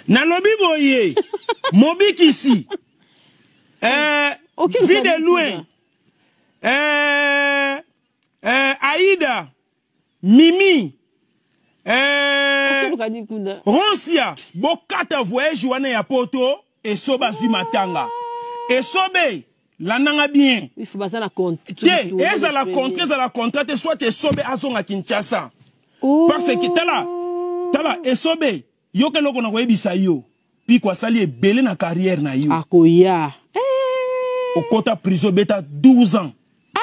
Nalobi boye mobikisi eh, vie de loin eh, eh, Aida Mimi eh, Roncia bokata voyage wana ya poto esobe azwi matanga esobe landanga bien te ezala contrat ezala contrat te soit esobe azonga Kinshasa oh. Parce que tala tala esobe yoka eloko na koyebisa yo piko asali ebele na carrière na yo akoya eh. Okota prison beta 12 ans ah.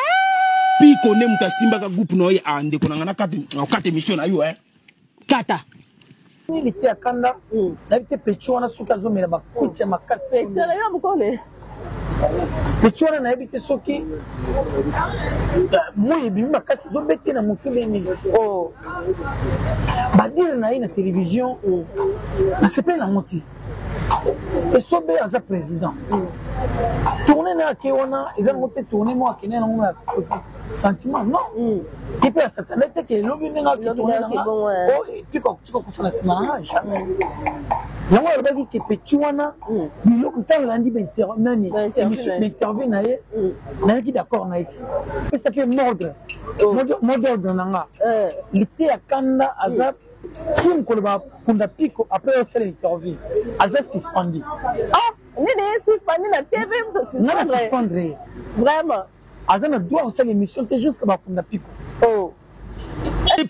Piko nde moto asimbaka groupe na yo ah, ndeko na nga nakata émission na yo eh. Kata nini te ya kanda mm. Nayebi te pecho wana soki azomela bakuti ya makasi pecho wana nayebi te soki euh, moi ebimi makasi ezobete na motu ndenge oh. Badire na ye na télévision mm. Nasepeli nango te esobe aza président mm. Tourne na ake wana eza nango te tourne moko akende nango na sentiment non mm. Ye mpe asatana te ke elobi ndenge aketourne nanga piko akotika kufa na nsima nanga jamais yango alobaki ke petit wana mm. Biloko ntango nalandi nani bainterview na ye mm. Nayaki d'accord na ye ti pesaki ye mordre oh. Mot d'ordre na nga eh. Lite ya kanda aza ti mokolo bakunda piko après osala interview aza suspendu ah nini suspendu na tv nga na suspendre ye vraiment aza na droit kosala émission te jusque bakunda piko oh.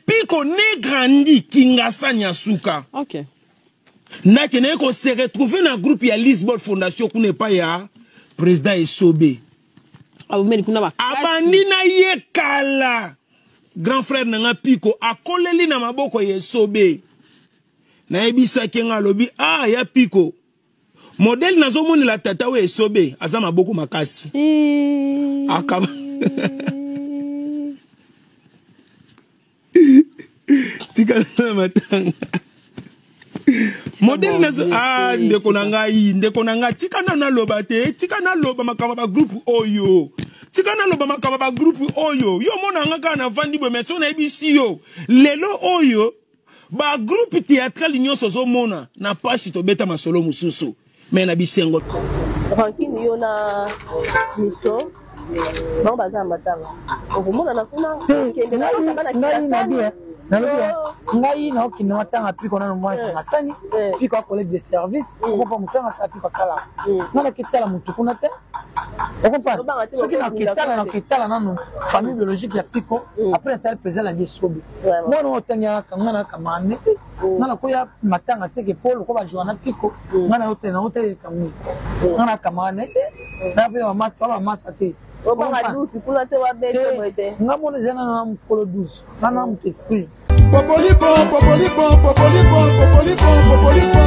Piko ne grandi Kingasani ya suka okay. Nakendeki ko se retrouver na groupe ya Lisbon Fondation kuna epai ya président Esobe abandi na ye kala grand frère na nga Piko akoleli na maboko ya Esobe nayebisaki nga alobi ah ya Piko modele nazomonela tata oyo Esobe aza maboko makasi akaba tika na matanga modele nazo ah ndeko na ngai ndeko na ngai tika na naloba te tika naloba makambo ya bagroupe oyo tika naloba makambo ya bagroupe oyo yo omona nga kaka navandi boye mais soki nayebisi yo lelo oyo bagroupe théâtrale nyonso ozomona na mpasi tobeta masolo mosusu me na bisengo rankine yo na miso bango baza na matanga okomonana kuna kende na ngai nabi nalobi oh. Ngai naokende matanga piko nano mwana eh. Kingasani eh. Piko acollègue de service mm. Okopa mosanga asala piko asalaka mm. Ngai naketala motu kuna te okomprendre soki naketala naketala nano famille biologique ya piko mm. Après natali président landi esobe mwana oyo otangi aka ngai nakamane te ngai nakoya matanga te ke po lokola bajoa na piko ngai naotala likambo ngai nakamane te nape bamasa te nga mona eza nano na mokolo 12 nga na moto esprit popolipo popolipo popolipo popolipo popolipo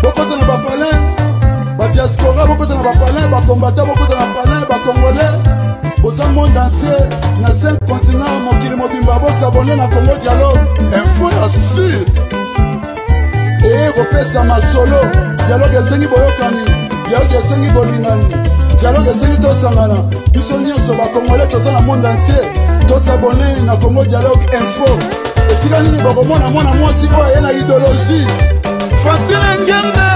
bokota na bapalin badiaspora bokota na bapalin bakombata bokota na palin bacongolais boza monde entier na 5 continent mokili mobimba bosabone na Congo Dialogue info ya sur eye kopesa masolo dialogue esengi boyokani dialogue esengi bolingani dialogue esengi tosangana biso nyonso bakongole toza na monde entier tosabone na Congo Dialogue info esika nini bokomona mwana mwasi oyo aye na idéologie Francine Ngembe.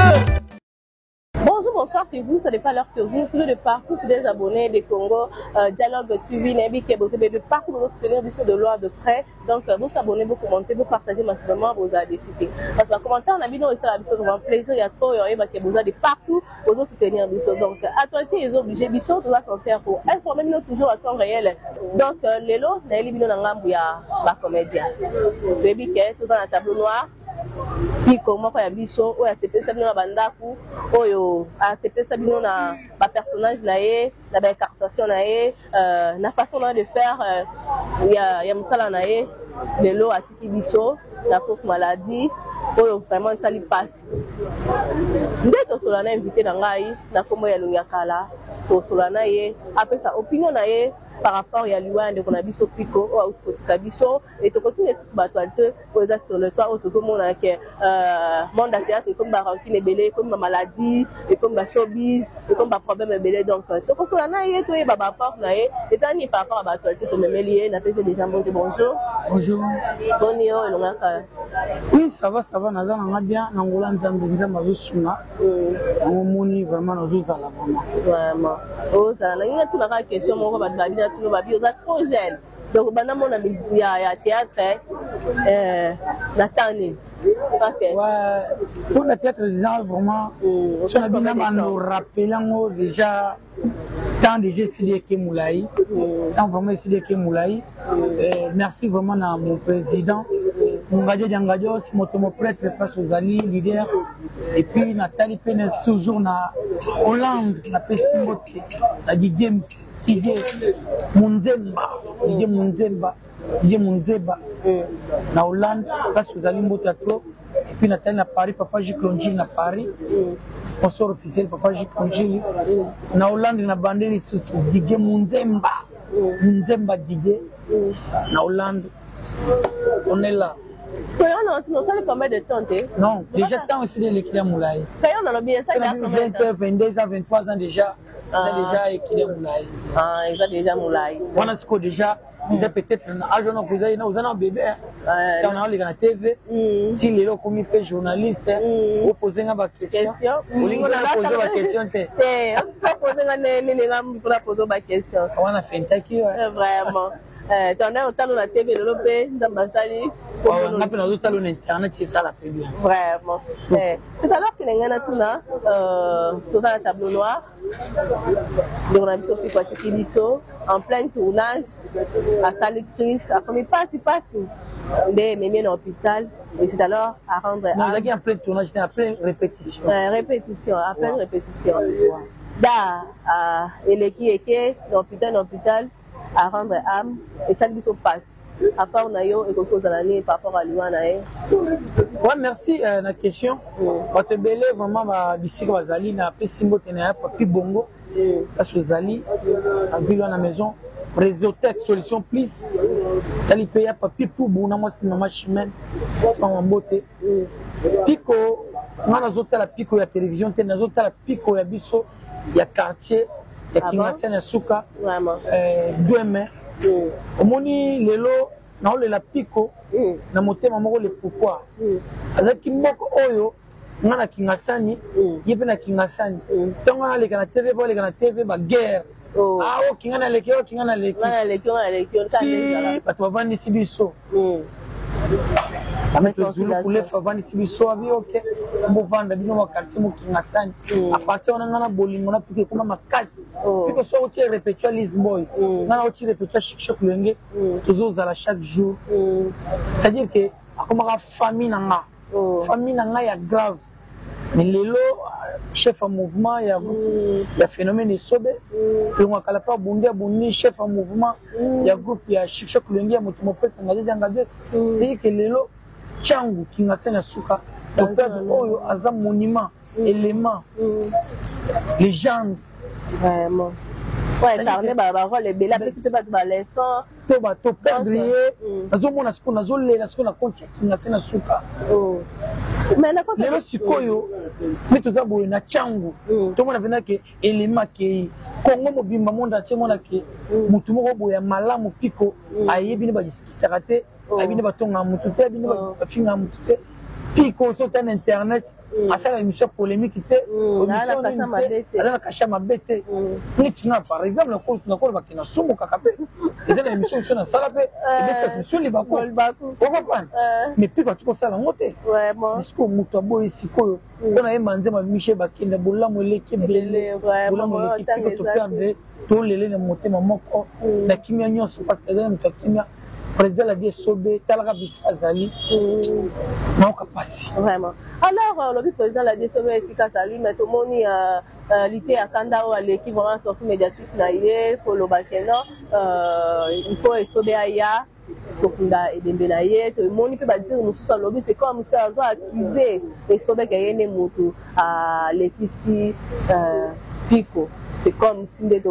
Bonjour, bonsoir, c'est vous, ça n'est pas l'heure que vous suivez de partout, des abonnés des Congo, euh, Dialogue TV, Nabi Kebo, de partout, vous soutenir du de loin de près. Donc, euh, vous abonnez, vous commentez, vous partagez massivement, vous avez décidé. Parce que commentaire, on a mis ça, ça vraiment plaisir, il y a trop, il y a vous de partout, vous soutenir biso. Donc, actualité, ils ont obligé biso, tout ça sincère pour informer nous toujours à temps réel. Donc, euh, lelo, na bino na ngambu ya ba comédien. Baby ke, tout dans la tableau noir. Piko moko ya biso oyo asepelisa bino na bandako oyo asepelisa bino na bapersonnage na ye na baincartation na ye euh, na façon na de faire euh, ya, ya mosala na ye lelo atiki biso na cause maladie oyo vraiment esali mpasi nde tosolola na invité na ngai na nkombo ya elongi ya kala tosolola na ye apesa opinion na ye. par rapport ya liwa ya ndeko na biso Piko oyo auti kotika biso. Et tokotuna lisusu ba actualité oyo eza sur le toit, oyo tozomona ke monde ya théâtre ekomi ba rancune ebele, ekomi ba maladie, ekomi ba showbiz, ekomi ba problème ebele. Donc tokosola na ye, toyeba ba apport na ye eza nini par rapport à ba actualité. Tomemeli ye, napesi déjà mbote. Bonjour. Bonjour. Boni yo, elongaka? Oui, ça va, ça va, naza nanga bien na ngola. Nzambe, Nzambe azosunga yango. Omoni, vraiment nazozala vraiment. Vraiment ozala. Nangi natunaka question moko. Bato babi natuna, babi oza trop jeune, donc banda mona ya théâtre na temps nini? Parce que Ouais, pour le théâtre déjà, vraiment, so na bino bando rappeler yango déjà, temps déjà esili eke molai, temps vraiment esili eke molai. Merci vraiment na mon président Mongadio Diangadios, moto mo prêtre, place ozali leader. Et puis natali mpe na toujours na Hollande, napesi mbote na Didier, Didier Monzemba, Didier Monzemba, Didier Monzeba na Hollande, place ozali, mbote ya trop. Et puis natali na Paris, papa J Clongil na Paris, sponsor officiel papa J Clongil na Hollande. Na bande lisusu Didier Monzemba, Monzemba Didier na Hollande, on est là. Sikoyo wana osali combien de temps te? Non, déjà temps esili, eleki ya molai. Kayo nalobi esali 20 heures, 22 ans, 23 ans déjà, eza déjà ekili ya molai. Ah, eza déjà molai. Wana sikoyo déjà eza peut-être na age wana okozali oza na bébé, ntango naoleka na TV ti lelo okomi mpe journaliste, opose nga baquestion. Olingi ona pose baquestion te? Te, pose nga nini? Nga mpona pose baquestion. Wana fentaki. Vraiment, tanda otalo na TV lelo mpe Nzambe asali. Nga mpe nazotala na internet, esala mpe bien. Vraiment, c'est alors que ngai natuna, toza na tableau noir, ndeko na biso Piko atiki biso en plein tournage, asali crise, akomi pasi pasi, nde ememi na hôpital et c'est alors à rendre. Non, azalaki en plein tournage te, en plein répétition. Répétition, en pleine répétition da eleki eke na hôpital, na hôpital à rendre âme. Esali biso pasi. À part na yo, ekoki kozala nini par rapport à liwa na ye? Ouais, merci na question. Bato ebele vraiment bisika bazali, napesi mbote na ya Papi Bongo, place ozali na ville wana, maison Réseautech Solution Plus. Tali mpe ya Papi Pubu na mwasi mama Chimene, sipanga mbote. Piko, nga nazotala Piko ya télévision te, nazotala Piko ya biso ya quartier ya Kingasani ya suka, dweme. Omoni, lelo naolela Piko na motema moko. Le pourquoi, azalaki moko oyo nga na Kingasani, ye mpe na Kingasani. Ntango naleka na TV, po aleka na TV, baguerre: "Ah, okinga naleki, okinga naleki." Ti bato bavandisi biso, maître Zulu Kulefa avandisi biso, abi: "Ok, bovanda bino baquartier mokingasani." À partir wana, nga na bolingo na Piko ekoma makasi. Piko so oti répétition Lisboy, nga na oti répétition Shikshok Lwenge, tozozala chaque jour. C'est à dire que akomaka famille na nga, famille na ngai ya grave. Mais lelo chef ya mouvement ya phénomène Esobe, elongo kala mpe abundi, abundi chef ya mouvement ya groupe ya Shikshok Lwenge ya moto mopete Ngadianga Dios. C'est que lelo Ntiangu Kingasani ya suka, toperde oyo aza monument, élément, légende. Vraiment, ouais, incarné barole ebele, apesi mpe bato baleçon. To bato perdre ye, nazomona sikoyo, nazolela sikoyo na compte ya Kinga na suka. Lelo sikoyo nde toza boye na Ntiangu, tomona mpenza ke elema akei Kongo mobimba, monde entier mona ke motu moko boye ya malamu Piko ayebi nde badiskitaka te, ayebi nde batongaka motu te, ayebi nde bafingaka motu te. Piko so ota na internet, asala émission polémique te, aza na kasha mabe te. Neti nga par exemple, nakolobaki nasumukaka mpe, eza na émission biso nasala mpe ebetisaka biso libaku, okocomprendre. Mais Piko ati kosala yango te. Sikoyo moto aboyi sikoyo mpona ye manzema Michel Bakenda, bolamu eleki ebele, bolamu eleki. Piko toperdre, tolele na motema moko na kimia nyonso, parce que eza na moto ya kimia. Président Ladi Esobe, talaka bisika azali, naoka pasi. Vraiment. Alors olobi président Ladi Esobe esika azali, mais tomoni lite ya kanda oyo aleki vraiment sortie médiatique na ye koloba ke non, il faut Esobe aya tokunda ebembe na ye. Tomoni mpe badire mosusu, alobi c'est comme ça azo accuse Esobe ke ye nde motu alekisi Piko. C'est comme si nde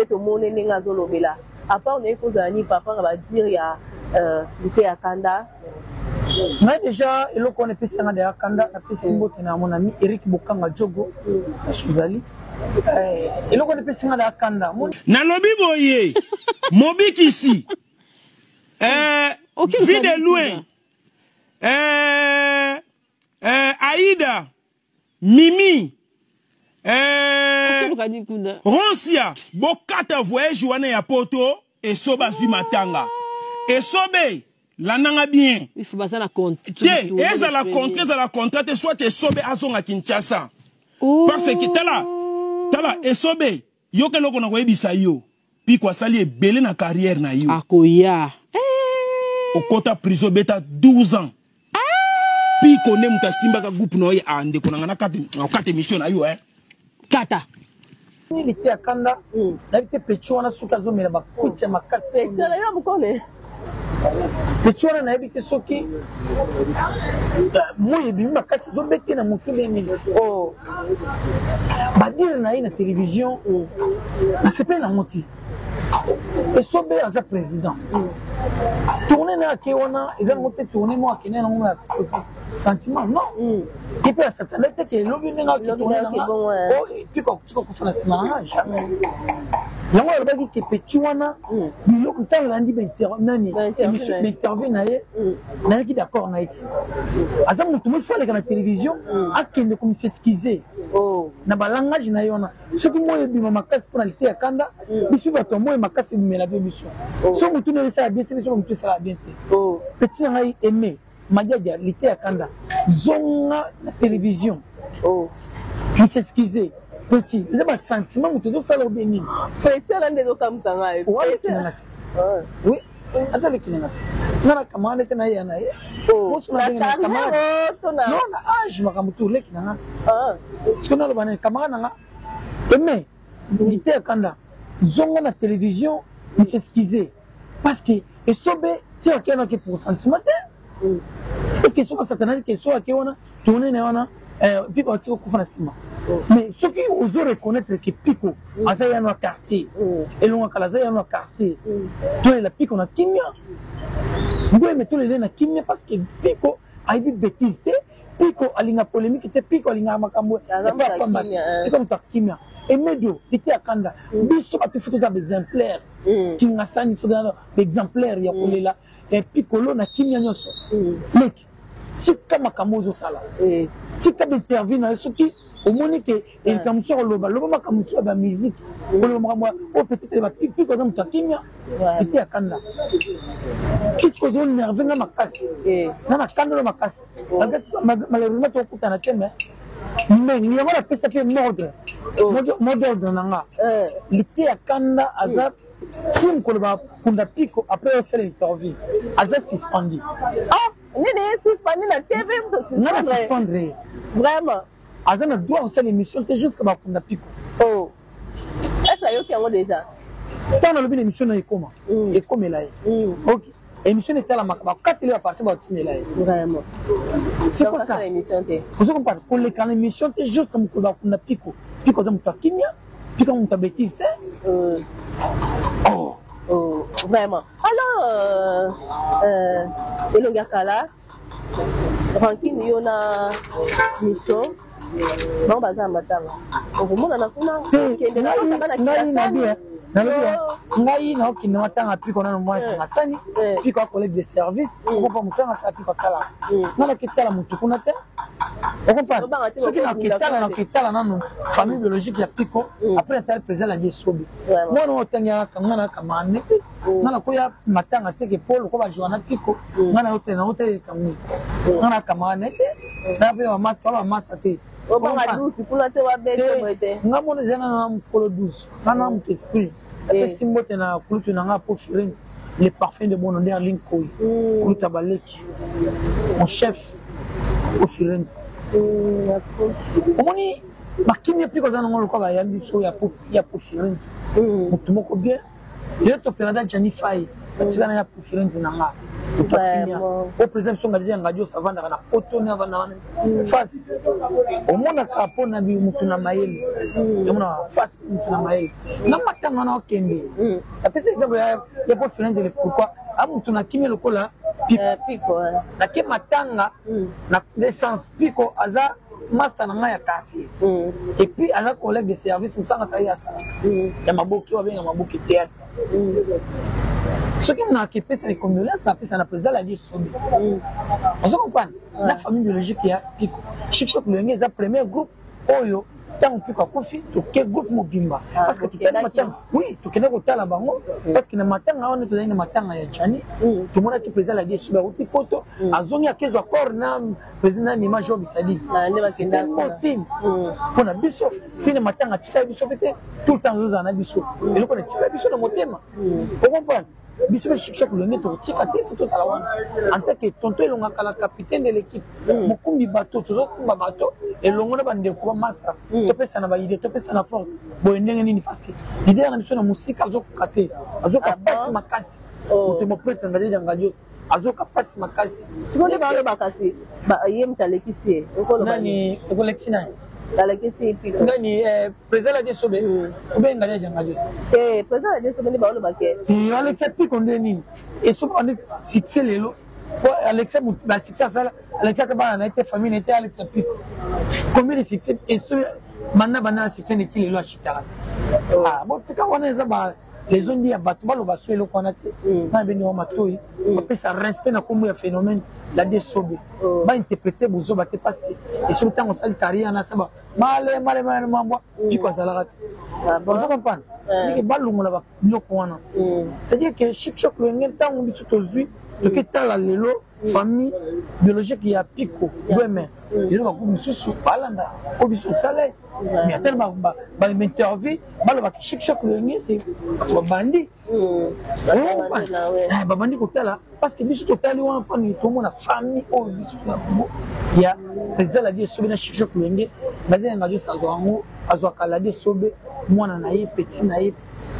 tomoni ndenge azolobela. Apport na ye kozala nini par rapport ya badire ya Liteya Kanda? Ngai déjà, eloko wana epesi yanga deya kanda. Napesi mbote na mon ami Eric Bokanga Jogo, ozali. Eloko wana epesi nga deya kanda. Nalobi boye, mobikisi, vie de loin, Aïda, Mimi, Roncia, bokata voyage wana ya poto. Esobe azwi matanga. Esobe, landanga bien. Te, ezala contrat, ezala contrat te, soit Esobe azonga Kinshasa. Parce que tala, tala, Esobe, yoka eloko na koyebisa yo. Piko asali ebele na carrière na yo. Akoya. Okota prison, beta 12 ans. Piko nde moto asimbaka groupe na yo. Ah, ndeko na nga, na kati émission na yo, eh. Kata. Liteya Kanda, nayebi te petit wana soki azomela bakuti ya makasi. Petit wana, nayebi te soki moi ebimi makasi, ezobete na motu ndenge nini. Badire na ye na télévision, nasepeli nango te. Esobe aza président, tourne na ake wana eza nango te. Tourne mo akende nango na sentiment, non. Ye mpe asatana te ke elobi ndenge akitourne nanga piko akotika kufa na nsima nanga, jamais. Yango alobaki ke petit wana, biloko ntango nalandi nani bainterview na ye, nayaki d'accord na ye ti aza motu mosu aleka na télévision, akende komis'excuser na balangage na ye wana. Soki moi ebima makasi mpona Liteya Kanda, biso bato ya moi makasi ebimela bien biso. So motu nde esala bien te, biso motu esala bien te. Petit na ngai Aime Madiadia, Liteya Kanda, zonga na télévision, mis'excuser. Petit, eza basentiment moto ezosala obe nini? Petit ala nde ezokamwisa ngai. Owalekinanga te, oui, ata lekinanga te. Nga na camarade te, nayeya na ye non, na age makambo tu leki na nga. Siko naloba nini? Camarade na nga Aime Liteya Kanda, zonga na télévision, mis'excuser, parce que Esobe ti ake wana ke pour sentiment te. Est ce que soki asatanaki ke so ake wana tourne na ye wana, Piko atika kokufa na nsima? Mais soki ozo reconnaître ke Piko aza yano ya quartier, elonga kala aza yano ya quartier, tolela Piko na kimia ngweme, tolela na kimia, parce que Piko ayebi bétise te. Piko alinga polémique te. Piko alingaka makambo pamba. Piko moto akimia. Emedo, Liteya Kanda, biso bato faut toza baexemplaire. Kingasani faut toza baexemplaire ya kolela Pikolo na kimia nyonso. Leki, tika makambo ozosala, tika bainterview na yo. Soki omoni ke elika mosusu akoloba, loba makambo mosusu ya bamusike, koloba makambo oyo peut-être. Piko aza moto ya kimia. Liteya Kanda, puisque ozoénerver nga makasi na kanda no makasi, malheureusement tokutana te. Mais yango napesa mpe mordre, mot d'ordre na nga: Liteya Kanda aza ti mokolo bakunda Piko, après osala interview, aza suspendu. Nini, suspendu na TV? Nga na suspendre ye. Vraiment? Aza na droit kosala émission te jusqu'à bakunda Piko. Oh, est-ce ayoki yango déjà? Ntango nalobi na émission na ekoma, ekomela ye. Ok, émission etalamaka, bakateli baparti, batinela ye. Vraiment? C'est quoi ça? Émission te. Ozo comprendre, koleka na émission te jusqu'à mokolo bakunda Piko. Piko aza moto akimia, Piko moto abétise te. Oh. Oh, vraiment. Alors, elongi ya kala, rancune yo na miso bango baza na matanga, okomonana kuna? Kende na ngai nabi, nalobi ngai naokende matanga Piko nano mwana Kingasani. Piko acollègue de service, okopa mosanga asala, Piko asalaka. Nga naketala motu kuna te, ocomprendre? Soki naketala, naketala nano famille biologique ya Piko, après natali président Landi Esobe. Mwana oyo otangi nga na camarade te, nga nakoya matanga te ke po lokola bajoa na Piko. Nga na yotela nango te, likambo nga na camarade te, na mpe bamasa te. Nga mona eza nana mokolo 12, nga na moto esprit. Apesi mbote na kulutu na nga po Firenze, le parfum de bon odeur, Linkoi, kulutu ya baleki, mon chef po Firenze. Omoni bakimi Piko aza nango lokola bayambi biso ya po Firenze, motu moko bien. Lelo topelada Jani Fai, batika na ya po Firenze na nga. Moto akimia o président biso Ngadi Ngadi osavandaka na poto ne avanda wana face omonaka mpo na motu na mayele, omonaka face motu na mayele na matanga wana okende. Apesi exemple ya po Finlandele, pourquoi a motu na kimia lokola Piko? Nake matanga na l'essence, Piko aza master na ngai ya quartier et puis aza collègue de service, mosanga asali, asalaka ya maboki oyo abenga maboki théâtre. Soki nakepesa les condoléances, napesa na président Ladi Sobe, ozo comprendre, na famille biologique ya Piko. Chic Choc Loyenge eza premier groupe oyo ntango Piko akufi, toke groupe mobimba parce que totali matanga. Oui, tokende kotala bango parce que na matanga wana tozali na matanga ya Jani, tomonaki président Ladi Sobe auti poto, azongi, akezwa corps na président Nima Job Sadi. C'était un bon signe mpona biso. Mpe na matanga atikali biso mpe te, tout le temps azozala na biso. Eloko na tikali biso na motema, ocomprendre, biso mpe Chic Choc Loyenge tokotika te ti tozala wana en tant que tonton elongaka la capitaine de l'équipe, mokumbi bato. Tozokumba bato elongo na bandeko bamasa, topesa na baidée, topesa na force boye ndenge nini, parce que leader na biso na mosika azokoka te, azoka pasi makasi. Moto moprêtre Ngadi Ngadios azoka pasi makasi. Sikoyo nde baloba kasi ye moto alekisi ye. Nani okolekisi nani? Alekisi Piko. Nani, président Ladi Sobe obe Ngadi Ngadios? Te, président Ladi Sobe nde baloba ke. Te, alekisa Piko nde nini? Esobe ande succès lelo po alekisa basuccès asala, alekisaka bana na ye te, famille na ye te. Alekisa Piko combien de succès esobe banda banda na succès neti lelo ashitaka te? Botika wana, eza ba les ondi ya bato baloba so eloko wana te. Na beni wa matoi bapesa respect na nkombo ya phénomène Ladi Sobe, bainterpréter bozoba te, parce que esoki ntango osali carrière na saba male male male mambwa, Piko azalaka te. Ozo comprendre? C'est-à-dire balongola biloko wana, c'est-à-dire que Chic Choc Loyenge, ntango biso tozwi toketala lelo famille biologique ya Piko Bweme, lelo bagroupe mosusu balanda oyo biso tosala. Mais atali bainterview, balobaka Chic Choc Loyenge, c'est bato babandi babandi kotala, parce que biso totali wana mpani tomona famille oyo biso na bango ya président Ladi Esobe na Chic Choc Loyenge. Ngadi Ngadi azwa yango, azwaka Ladi Esobe mwana na ye, petit na ye,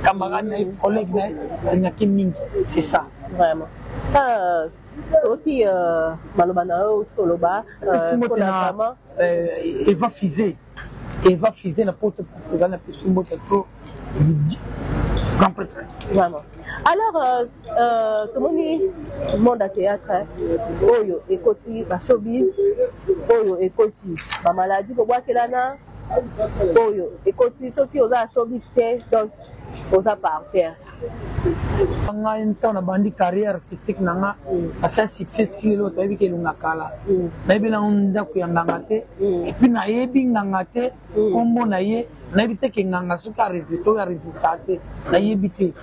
camarade na ye, collègue na ye, alingaki mingi, c'est ça. Vraiment, oki maloba na yo outi koloba. Napesi mbote na Eva Fise, Eva Fise na poto, parce que ozali na pesi mbote to grand prêtre. Vraiment. Alors tomoni monde ya théâtre oyo ekoti bashowbiz, oyo ekoti bamaladi kobwakelana, oyo ekoti soki oza ya showbiz te, donc oza par terre. Ngai ntango nabandi carrière artistique na nga, asala succès ti lelo, toyebi ke elonga kala. Nayebi nango ndako ya nganga te, et puis nayebi nganga te, nkombo na ye nayebi te. Ke nganga soki aresiste, oyo aresista te, nayebi te.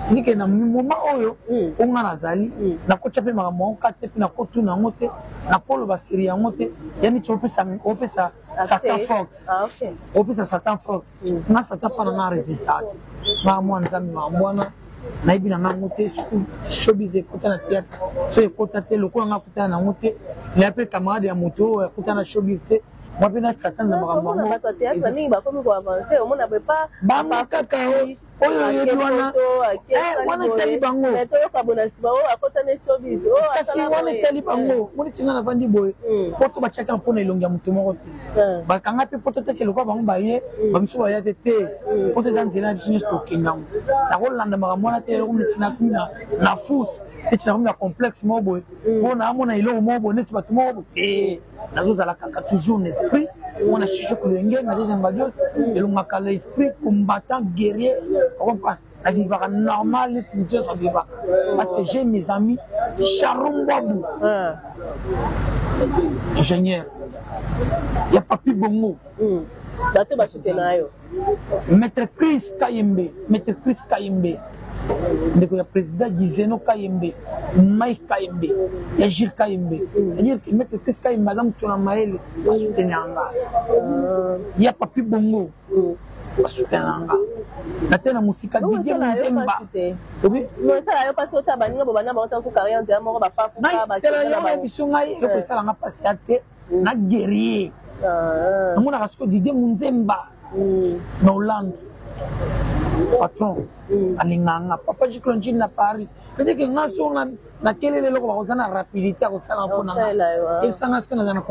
Ndike na moment oyo o nga nazali, nakotya mpe makambo yango ka te, mpe nakotuna yango te, nakoloba seri yango te. Ya neti opesa Satan force, opesa Satan force. Nga Satan fa na nga aresista te, nga mwa Nzambe. Makambo wana nayebi na ngango te. Surtout showbiz ekota na théâtre, so ekota te lokola nga akutana nango te, naya mpe camarade ya moto oyo akutana na showbiz te. Mwa mpe na Satan na makambo yango. Bango kaka oyo oyebi wana, wana etali bango, kasi wana etali bango. Moni ntinga navandi boye, poto batiaka mpona elongi ya moto moko te. Bakanga mpe poto teke lokola bango baye, bamisu baya te te. Poto eza nzela na biso nyonso, tokende yango. Nakolanda makambo wana te. Eloko neti nakomi na fuse, neti nakomi na complexe moko boye mpo naamona eloko moko boye, neti bato moko boye te. Nazozala kaka toujours na esprit wana Chic Choc Loyenge, Ngadi Ngadios, elongaka l'esprit combattant guerrier, ocomprendre? Navivaka normal neti moto nyonso avivaka, parce que j'ai mes amis, Charon Bwabu, ingénieur ya Papi Bongo. Bato basutena yo. Maître Chris Kayembe, maître Chris Kayembe, ndeko ya président Gizeno Kayembe, Mike Kayembe, ya Gilles Kayembe. C'est-à-dire que maître Chris Kayembe aza moto na mayele, asoutenir nga. Ya Papi Bongo basoutenir nga na te na mosika. Didier Mudemba. Esala yo mpasi ota baninga bo bana bango tango carrière nzela moko bapafuka? Yango biso ngai eloko esalanga mpasi ya te na guerrier. Namonaka sikoyo Didier Munzemba na Hollande. Patron alingaka nga, papa Jiklonjini na Paris. C'est-à-dire que nga so nakeleli eloko, bakoza na rapidité ya kosala mpo na nga. Esanga soki naza na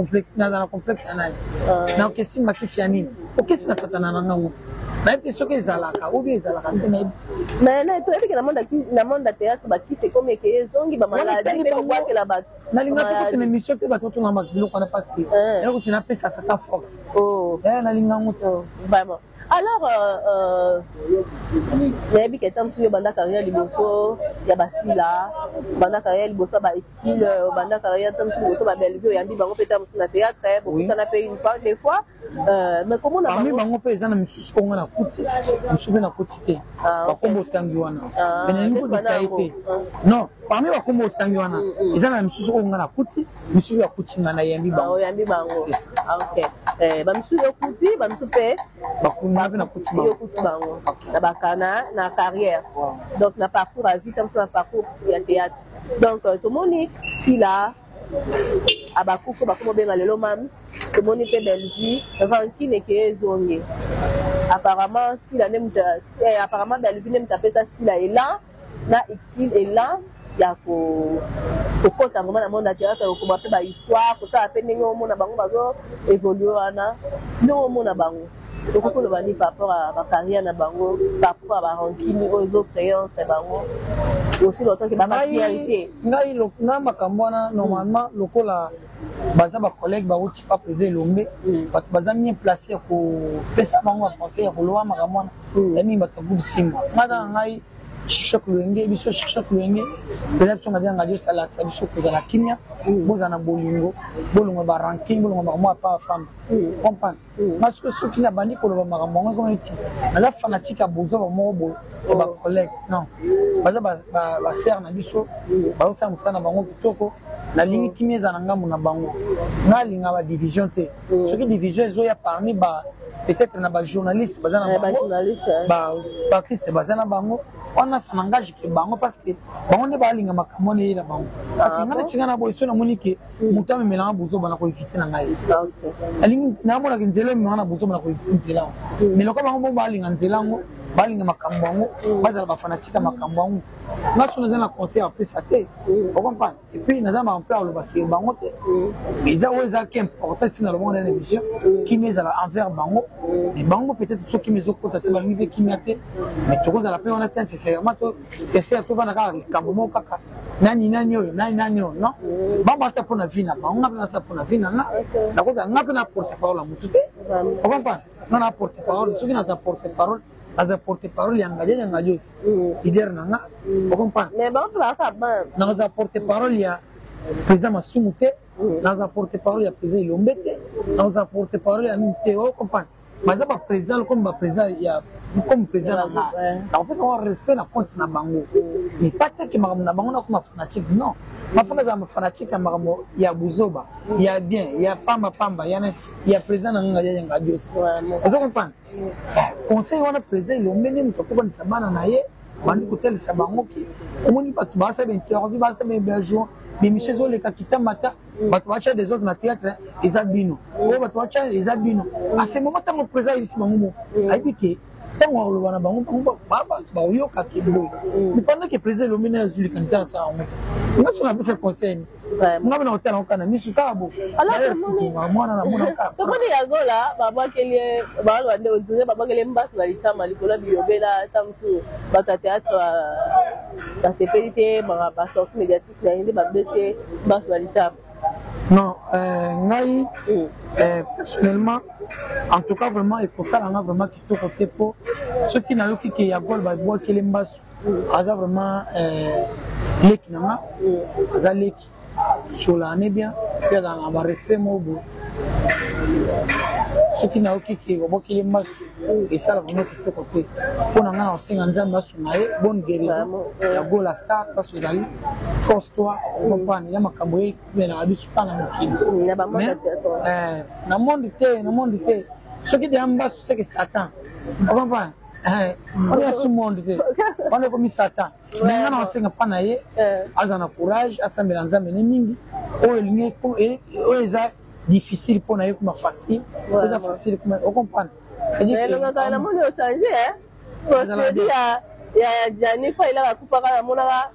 complexe ya nani, nakoki esimba kisi ya nini, okisi na satana na ngango te. Nayebi te soki ezalaka ou bien ezalaka te, nayebi. Mais toyebi ke na monde ya théâtre, bakisi ekomi eke ezongi, bamaladi mpe kobwakela bato. Nalinga te kokende mission te, bato batongaka biloko wana, parce que eloko ti napesa satan force, nalinga yango te. Vraiment. Alors, nayebi ke ntango mosusu yo banda carrière liboso ya basila, banda carrière liboso ya baexil, banda carrière ntango mosusu liboso babellevue, oyambi bango mpe ntango mosusu na théâtre, bokutana mpe une part des fois, mais komona parmi bango mpe eza na misusu kongo na kuti, mosusu mpe na kuti te. Bakombo otangi wana, mais nalingi kodétailler te. Non, parmi bakombo otangi wana, eza na misusu oyo nga na kuti, misusu ya kuti nga nayambi bango. Oyambi bango, ok. Bamisusu yo kuti, bamisusu mpe bakunda mpe na kuti bango. Yo kuti bango na bakana na carrière, donc na parcours ya vie, ntango na parcours ya théâtre. Donc tomoni Sila abakuku bakoma obenga lelo mams, tomoni mpe Bellevue, rancune eke ezongi. Apparemment Sila nde moto, apparemment Bellevue nde moto apesa Sila élan na exil, élan ya kokɔta vraiment na monde ya théâtre, kokoma mpe bahistoire, kosala mpe ndenge omona bango bazo évolue wana. Ndenge omona bango, okoki koloba nini par rapport à bacarrière na bango, par rapport à barancune oyo ezocréer entre bango aussi longtemps ke bafierté? Ngai na makambo wana, normalement lokola baza bacollègue, bauti pa président Elombe, bato baza mieux placé ya kopesa bango baconseil ya koloba makambo wana ya mingi, bato ya groupe Simba. Ngai na ngai Shishok Lwenge, biso Shishok Lwenge eza biso ngadi ngadi, osalakisa biso kozala kimia, bozala na bolingo, bolongo barancune, bolongo makambo ya pa femme, comprendre nga. Soki nabandi koloba makambo yango, ekoma neti naza fanatique ya bozoba moko boye ya bacollègue. Non, baza basere na biso, bazosala mosala na bango kitoko. Nalingi kimia eza na ngambo na bango. Nga alinga badivision te. Soki division ezoya parmi ba peut-être na bajournaliste baza na bango, baartiste baza na bango wana, ça n'engage ke bango, parce que bango nde balinga makambo wana eyela bango. Parce que nga neti nga na boye, so namoni ke moto amemelanga bozoba, na koéviter na ngai. Alingi namonaka nzela ememanga na bozoba, na koéviter nzela yango. Mais lokola bango bo balinga nzela yango, balinga makambo yango, bazala bafanatique ya makambo yango, nga so naza na conseil apesa te, ocomprendre. Et puis naza makambo mpe aloba sur bango te. Eza oyo ezalaki important si nalobango na émission, kimia ezala envers bango. Mais bango peut-être so kimia ezokota te, balingi mpe kimia te. Mais tokozala mpe wana te nécessairement to sincère, tovanda kaka likambo moko kaka nani nani oyo, nani nani oyo. Non, bango basa mpo na vie na bango, nga mpe nasa mpo na vie na nga. Nakozala nga mpe na porte parole ya motu te, ocomprendre. Nga na porte parole, soki naza porte parole, naza porte parole ya Ngadia ya Ngadiosi, leader na nga, ocomprendre. Naza porte parole ya président Masumu te, naza porte parole ya président Elombe te, naza porte parole ya nini te, ocomprendre. Baza baprésident comme baprésident ya comme président na nga, nakopesa bango respect na compte na bango, mais pas te ke makambo na bango nakoma fanatique. Non, mafana azala fanatique ya makambo ya buzoba, ya bien, ya pamba pamba ya président na nga ya Ngadiosi, ozo comprendre. Conseil wana, président Elombe nde moto akobanisa bana na ye, bandi kotalisa bango ke omoni bato basala bainterview, basala bajour, bémission ezoleka kitamata, bato batya des autres na théâtre eza bino oyo, bato batya eza bino. À ce moment, ntango président ayebisi bango mo, ayebi ke ntango akoloba na bango, bango bato bakoyoka ke boye. Mais pendant ke président Elombe na azwi likanisi, asala yango te. Nga so napesa conseil, nga mpe na kotala kaka na misu kaka bo mwana na mona kaka. Tomoni Yagola babwakeli, baloba nde odire babwakeli mbasu na litama likolo ya bilobela. Ta mosusu bato ya théâtre basepeli te basortie médiatique na ye, nde babeti mbasu na litama. Non, ngai personnellement, en tout cas vraiment ekosala nga vraiment kitoko te, mpo soki nayoki ke Yagol babwakeli mbasu, aza vraiment leki na nga, aza leki solane bien, mpe azala na barespect moko boye. Soki nayoki ke babwakeli mbasu, esala vraiment kitoko te mpo na ngai. Na kosenga Nzambe asunga ye, bonne guérison ya Gola Star, place ozali, force toi, comprendre ya makambo ye emelaka biso kaka na mokili, na monde te, na monde te. Soki deya mbasu, seke Satan, ocomprendre. Wana ya su monde te, wana ekomi Satan. Me nga na kosenga mpa na ye aza na courage, asambela Nzambe ne mingi. Oyo elingi, oyo eza difficile mpo na ye kuma facile, oyo eza facile kuma, ocomprendre. Elongaka namoni ochange. Bon, ya ya Gianni fa ilaka akufaka, namonaka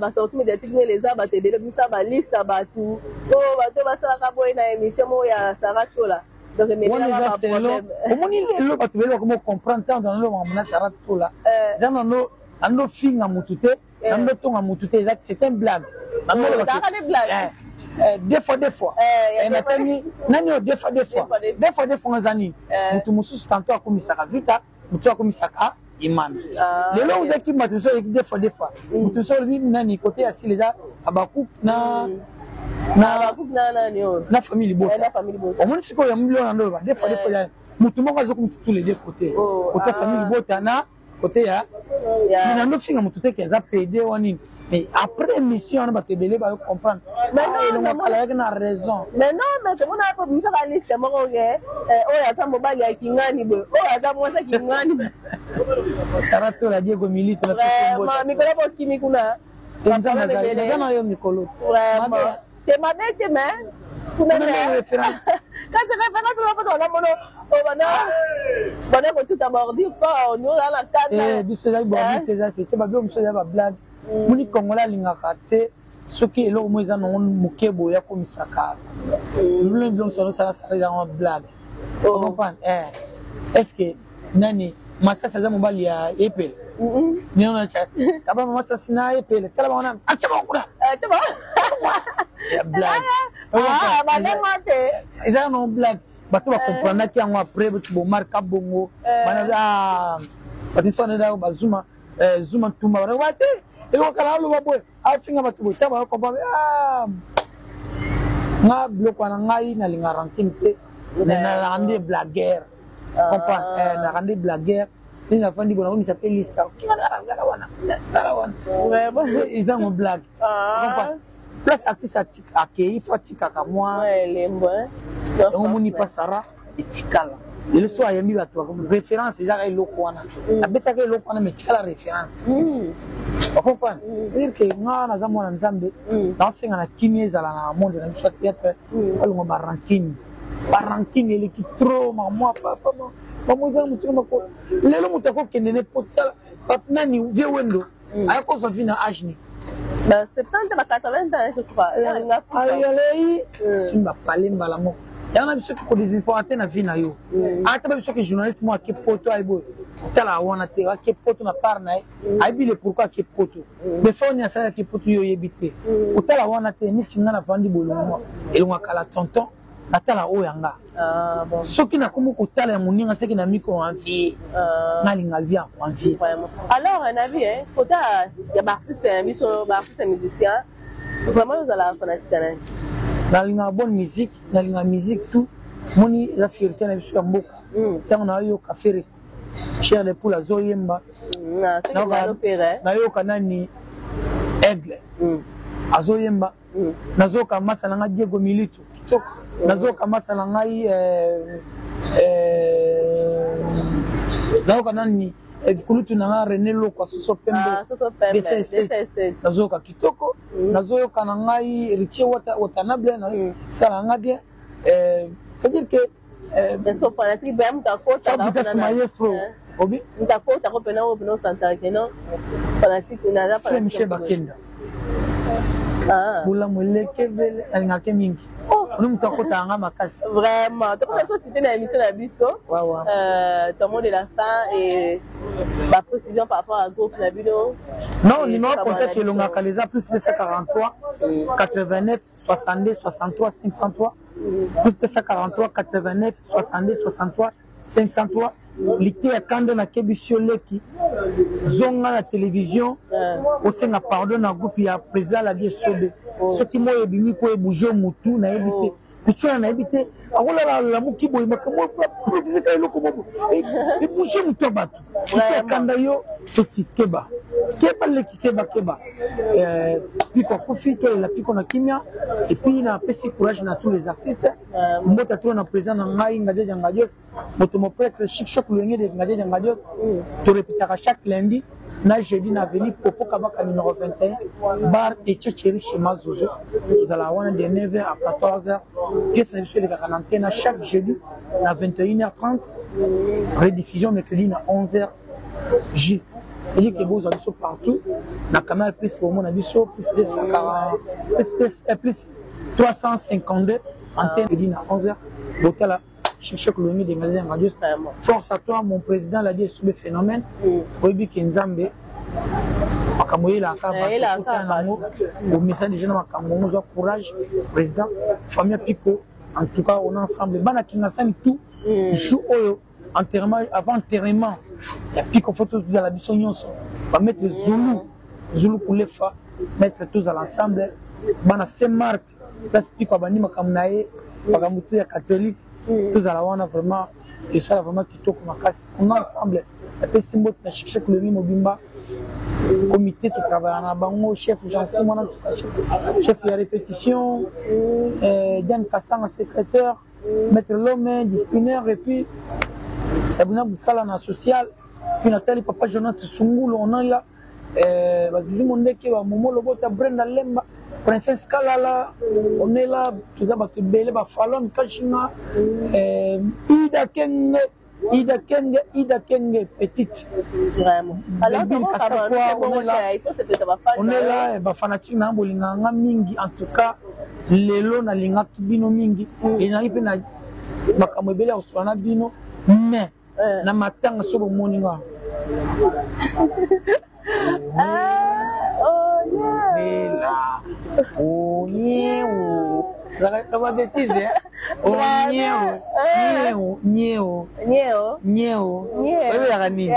basortie médiatique nele eza bato ebele bisa baliste ya bato oyo bato basalaka boye na émission moko ya Sara Tola. Donc wana eza selo. Omoni lelo bato ebele bakoma comprendre ntango nano makambo na Sara Tola, eza nano ando finga motu te, nando tonga motu te, eza c'est un blague. Deux fois deux fois natani nani oyo, deux fois deux fois, deux fois deux fois eza nini? Motu mosusu tantôt akomisaka Vita, motu akomisaka Imana. Lelo ozaki bato mosusu oyeki deux fois deux fois, motu mosusu olobi nani kote ya sile eza Abakup na na famille libota. Omoni sikoyo ya mobili wana ndoloba deux fois deux fois, motu moko azokomisa tous les deux côtés, côté famille libota na côté ya mais nando finga motu te ke aza pd wa nini. Mais après émission wana, bato ebele bayo comprendre elongo kala yaki na raison. Mais non, mais tomona po bimisaka liste moko ke oyo aza mobali ya kingani boye, oyo aza mwasi ya kingani. Sara Tola, Diego Milito. Vraiment, mikolo bokimi kuna. Naza na yo mikolo. Vraiment te, mabe te, mais kuna référence. Kasi référence wana mpo tona mono bana bana kotuta bordi fort nyonso na kanda. Biso ezali bordi te, eza sete babilo mosusu, eza bablague. Moni Congolais alingaka te soki eloko moko eza nango moke boye, akomisaka bilo bilo mosusu azosala sala, ezango blague, comprendre? Est ce que nani Masasi aza mobali ya Epele? Kaba Masasi na Epele, tala bango na atia bango kuna ya blague, eza nango blague. Bato bakomprendaki yango après bomarka bongo bana bato miso wana bazuma zuma ntumba bana te, eloko kala aloba boye, afinga bato boye, ntango bakomprendre nga biloko wana. Ngai nalinga rancune te, mais nalaka nde blagueur, comprendre? Nalaka nde blagueur nde nafandi bona komisa mpe liste kinga wana, sala wana, ezango blague, comprendre? Place artiste akei, fo atikaka mwa yango. Omoni pa Sara etikala lelo, so ayambi bato, référence ezaka eloko wana, abetaka eloko wana, mais etikala référence, ocomprendre? C'est-à-dire que nga naza mwana Nzambe, naosenga na kimia ezala na monde na biso ya théâtre, balonga barancune. Barancune eleki trop, mamwa papa mamo ezanga motu na mako. Lelo moto akokende ne po tala nani vie Wendo aya kozwa vie na age ni Ba 70, ba 80 ans, je crois. Ayalei soki bapale mbala moko yango na biso kodésespoir te na vie na yo. Ata ba biso ke journaliste moko ake poto, ayebi oyo kotala wana te, ake poto na part na ye, ayebi le pourquoi ake poto, mais fa oni asali ake poto, yo oyebi te, kotala wana te. Neti nga navandi bolongo elongo kala, tonton, natala oyo ya nga. Soki nakomi kotala ya moninga, seki na miko envie, nalinga vie ya koenvie. Alors na vie kota ya baartiste ya biso, baartiste musicien, vraiment ozala fanatique nani? Nalingaka bonne musique, nalingaka musique tout. Moni eza fierté na biso ya mboka. Ntango nayoka Ferre, Chair de Poule azoyemba, nayoka nani Aigle azoyemba, nazoyoka masa na ngai Diego Milito kitoko, nazoyoka masa na ngai, nayoka nani kulutu na ngai René Lokwa, Soso Pembe DCS, nazoyoka kitoko, nazoyoka na ngai Héritier Watanable, sala nga bien. C'est-à-dire que Est-ce que fanatique mpe moto akota maestro obi? Moto akotako mpena oyo mpena osantaka ke non, fanatique naza. Fanatique Michel Bakenda, bolamu eleki ebele, alingaka mingi oni moto akotaka nga makasi. Vraiment, tokona so cité na émission na biso, ton mot de la fin et baprécision par rapport à groupe na bino. Non, numéro contact elongaka eza plus 243 89 62 63 503, plus 243 89 62 63 503. Lite ya kanda, nakebisi yo leki, zonga na télévision osenga pardon na groupe ya président Labi Esobe. Soki moi ebimi mpo ebouge motu, nayebi te picho wana, nayebi te, akolala lamuki boye, makambo profise ka eloko moko ebouge motu ya bato. Lite ya kanda, yo petit, keba, keba leki, keba, keba. Piko akufi, tolela Piko na kimia. Et puis napesi courage na tous les artistes. Mbota tolo na président na ngai Ngadiadia Ngadios, moto moprêtre Chic Choc Loyenge de Ngadiadia Ngadios. Torepetaka chaque lundi na jeudi na avenue Popo Kabaka numéro 21, bar Echecheri chez Mazozo. Tozalaka wana de 9h à 14h. Pièce na biso elekaka na antenne chaque jeudi na 21h30, rediffusion mercredi na 11h. Juste, c'est-à-dire que bozwa biso partout na Canal Plus, bomona biso plus 240, plus 352 antenne na 11h. Botala Chic Longi de Ngazia Radio. Force à toi, mon président l'a dit, sous le phénomène. Oyebi ke Nzambe makambo eyelaka bato nango bomesa déjà na makambo yango. Ozwa courage, président. Famille Pico, en tout cas on est ensemble. Bana Kingasani tout jour oyo enterrement, avant enterrement ya Pico, faut tozala biso nyonso. Bamaître Zulu, Zulu Kulefa, maître, tozala ensemble. Bana Saint Marc, place Pico abandi makambo na ye, makambo te ya catholique, tozala wana. Vraiment esala vraiment kitoko makasi. On est ensemble. Napesi mbote na Chic Lomi mobimba, comité totravailla na bango, chef Jansi mwana, chef ya répétition, Diane Kasanga, secrétaire, maître Lome, disciplinaire, et puis Sabina Busala na social, puis natali papa Jonas Sungulu. On est là. Bazizi Mondeke, bamomo Lobota, Brenda Lemba, Princesse Kalala, on est là. Toza bato ebele, bafalon Kashinga, Ida Kenge, Ida Kenge, Ida Kenge petite. Vraiment. Alors, on est là. Bafanatique na bolingaka nga mingi. En tout cas lelo nalingaki bino mingi, ezalaki mpe na makambo ebele ya kosola na bino, mais na matanga so bomoni nga. Bela onyeo ba bêtise, onyeo, nyeo, nyeo. Nyeo. Nyeo. Oyebelaka nini?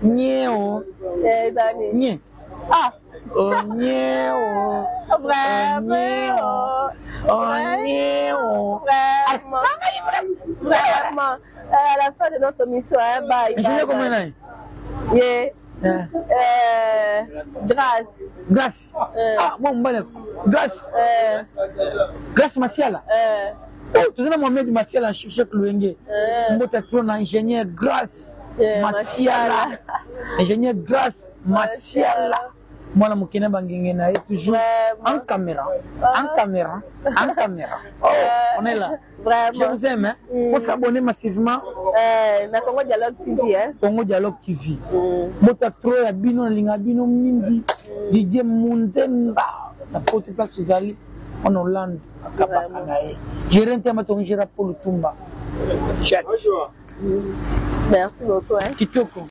Nyeo, nye. Ah. Onyeo. Vraiment. Onyeo. Vraiment. Vraiment. À la fin de notre mission, hein, bye. Je comment nani? Yeah. Grâce. Grâce. Ah, moi mobali Grâce. Grâce Masiala. Oh, toza na Mohamed Masiala, Chek Loenge. Mbota trop na ingénieur Grâce Masiala. Ingénieur Grâce Masiala. Mwana mokene bangenge na ye toujours en caméra, en caméra, en caméra. Oh, on est là. Vraiment. Je vous aime, hein. Faut s'abonner massivement. Na Congo Dialogue TV, hein. Congo Dialogue TV. Mota trop ya bino, nalinga bino mingi. Didier Munzemba na poto, place ozali en Hollande, akabaka na ye. Géré ntema tongi géré Paul Tumba. Merci beaucoup, hein. Kitoko.